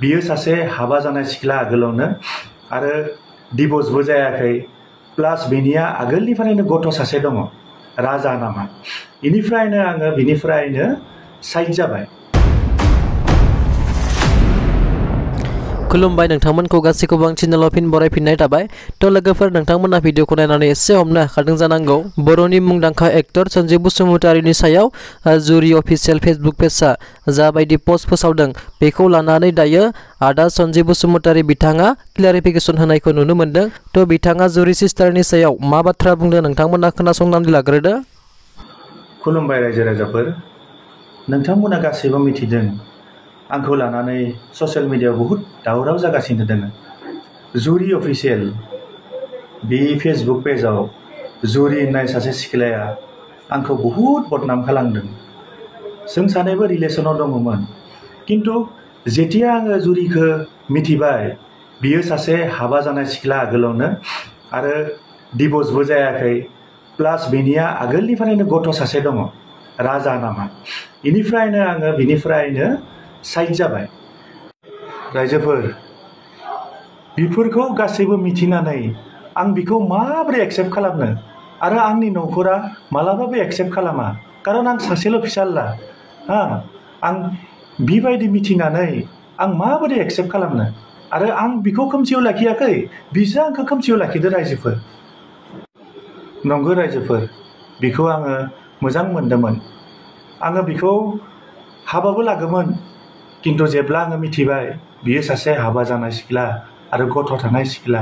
बियो सासे हाबा जानाय सिख्ला आगोलावनो आरो डिभोर्सबो जायाखै प्लास बिनिया आगोलनिफ्रायनो गथ' सासे दङ राजा नामा इनिफ्रायनो आङो बिनिफ्रायनो साइड जाबाय। खुलुमबाय नोंथांमोनखौ गासैखौबो आं चेनेलाव फिन बरायफिननाय थाबाय। थ' लोगोफोर नोंथांमोना भिडिअखौ नायनानै एसे हमनो हाखादों जानांगौ बर'नि मुंदांखा एक्टर सन्जय बसुमतारीनि सायाव जुरि अफिसियेल फेसबुक पेजआ जाबायदि पस्ट फोसावदों बेखौ लानानै दायो आदा सन्जय बसुमतारी बिथाङा क्लियारिफिकेसन होनायखौ नुनो मोन्दों। थ' बिथाङा जुरि सिस्टारनि सायाव मा बाथ्रा बुंदों नोंथांमोना खोनासंनानै लाग्रोदो। खुलुमबाय रायजो राजाफोर, नोंथांमोना गासैबो मिथिदों आंखौ लानानै ससियेल मिडियायाव बहुद दावराव जागासिनो दङ। जुरि अफिसियेल बे फेसबुक पेजाव जुरि होननाय सासे सिख्लाया आंखौ बहुद बदनाम खालामदों। जों सानैबो रिलेसनाव दङमोन, किन्तु जेतिया आङो जुरिखौ मिथिबाय बियो सासे हाबा जानाय सिख्ला आगोलावनो आरो डिभोर्सबो जायाखै प्लास बिनिया आगोलनिफ्रायनो गथ' सासे दङ राजा नामा इनिफ्रायनो आङो बिनिफ्रायनो साइड जाबाय। रायजोफोर बेफोरखौ गासैबो मिथिनानै आं बिखौ माबोरै एक्सेप्ट खालामनो आरो आंनि न'खरा मालाबाबो एक्सेप्ट खालामा, खारन आं सासेल' फिसाला आं बिबायदि मिथिनानै आं माबोरै एक्सेप्ट खालामनो आरो आं बिखौ खोमसियाव लाखियाखै, बिसो आंखौ खोमसियाव लाखिदो। रायजोफोर नंगौ रायजोफोर, बिखौ आङो मोजां मोनदोंमोन, आङो बिखौ हाबाबो लागोमोन, किन्तु जेब्ला आङो मिथिबाय बियो सासे हाबा जानाय सिख्ला आरो गथ' थानाय सिख्ला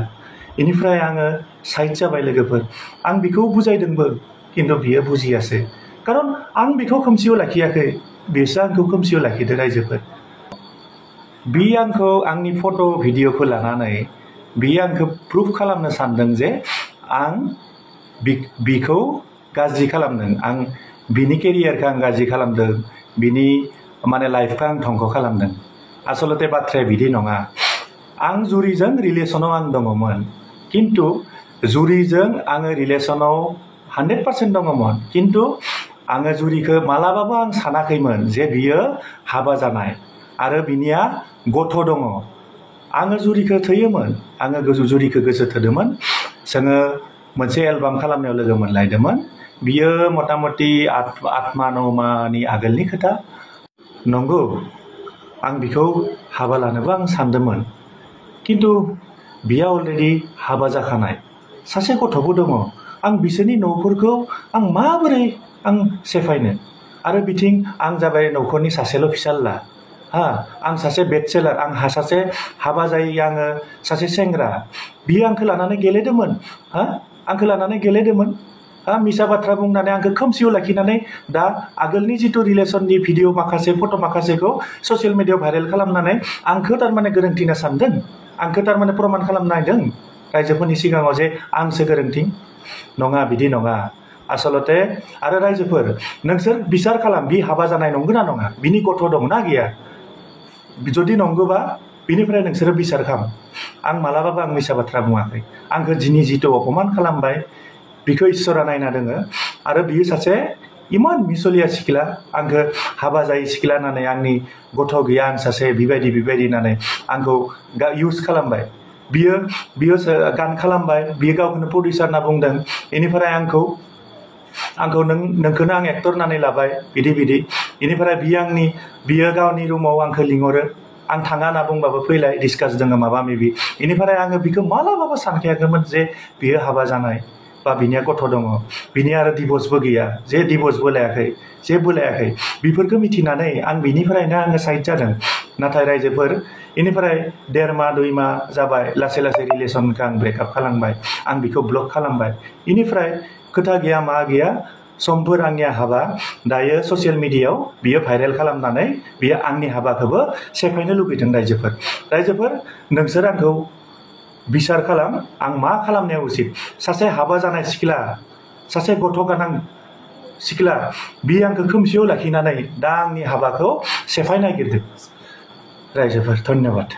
इनिफ्राय आङो साइड जाबाय। लोगोफोर आं बिखौ बुजायदोंबो किन्तु बियो बुजियासै, खारन आं बिखौ खोमसियाव लाखियाखै, बिसो आंखौ खोमसियाव लाखिदो। रायजोफोर बि आंखौ आंनि फट' भिडिअखौ लानानै बियो आंखौ प्रुफ खालामनो सानदों जे आं बिखौ गाज्रि खालामदों, आं बिनि केरियारखौ आं गाज्रि खालामदों, बिनि माने लाइफखौ आं धंख' खालामदों। आसलते बाथ्राया बिदि नङा। आं जुरिजों रिलेसनाव आं दङमोन, किन्तु जुरिजों आङो रिलेसनाव 100% दङमोन, किन्तु आङो जुरिखौ मालाबाबो आं सानाखैमोन जे बियो हाबा जानाय आरो बिनिया गथ' दङ। आङो जुरिखौ थोयोमोन, आङो जुरिखौ गोसो थोदोंमोन। जोङो मोनसे एलबाम खालामनायाव लोगो मोनलायदोंमोन, बियो मथा मथि 8-9 माहनि आगोलनि खोथा। नंगौ आं बिखौ हाबा लानोबो आं सानदोंमोन, किन्तु बियो अलरेडि हाबा जाखानाय, सासे गथ'बो दङ। आं बिसोरनि न'फोरखौ आं माबोरै आं सेफायनो आरो बिथिं आं जाबाय न'खरनि सासेल' फिसाला, आं सासे बेचेलार, आं सासे हाबा जायै आङो सासे सेंग्रा। बियो आंखौ लानानै गेलेदोंमोन, आंखौ लानानै गेलेदोंमोन, मिसा बाथ्रा बुंनानै आंखौ खोमसियाव लाखिनानै दा आगोलनि जिथु रिलेसननि भिडिअ माखासे फट' माखासेखौ ससियेल मिडियायाव भाइरेल खालामनानै आंखौ थारमाने गोरोन्थि होनना सानदों, आंखौ थारमाने प्रमान खालामनो नायदों रायजोफोरनि सिगाङाव जे आंसो गोरोन्थि। नङा, बिदि नङा आसलते। आरो रायजोफोर नोंसोर बिसार खालाम, बि हाबा जानाय नंगौना नङा, बिनि गथ' दंना गैया। जुदि नंगौबा बिनिफ्राय नोंसोरो बिसार खालाम। आं मालाबाबो आं मिसा बाथ्रा बुङाखै। आंखौ दिनै जिथु अपमान खालामबाय बिखौ इसोरा नायना दोङो आरो बियो सासे इमान मिसलिया सिख्ला, आंखौ हाबा जायै सिख्ला होननानै, आंनि गथ' गैया, आं सासे बिबायदि होननानै आंखौ इउज खालामबाय। बियो गान खालामबाय, बियो गावखौनो प्रडिउसार होनना बुंदों, बेनिफ्राय आंखौ नोंखौनो आं एक्टर होननानै लाबाय बिदि। बेनिफ्राय बियो गावनि रुमाव आंखौ लिंहरो, आं थाङा होनना बुंबाबो फैलाय डिसकास दोङो माबा माबि। बेनिफ्राय आङो बिखौ मालाबाबो सानखायाखैमोन जे बियो हाबा जानाय बा बिनिया गथ' दङ, बिनिया आरो डिभोर्सबो गैया, जे डिभोर्सबो लायाखै, जेबो लायाखै। बेफोरखौ मिथिनानै आं बिनिफ्रायनो आङो साइड जादों। नाथाय रायजोफोर बेनिफ्राय 1.5 माह 2 माह जाबाय, लासै लासै रिलेसनखौ आं ब्रेकआप खालामबाय, आं बिखौ ब्लक खालामबाय। बेनिफ्राय खोथा गैया मा गैया, समफोर आंनिया हाबा, दायो ससियेल मिडियायाव बियो भाइरेल खालामनानै बियो आंनि हाबाखौबो सेफायनो लुगैदों। रायजोफोर नोंसोर आंखौ बिसार खालाम, आं मा खालामनाया उचित। सासे हाबा जानाय सिख्ला, सासे गथ' गोनां सिख्ला, बियो आंखौ खोमसियाव लाखिनानै दा आंनि हाबाखौ सेफायनो नागिरदों। रायजोफोर धन्यबाद।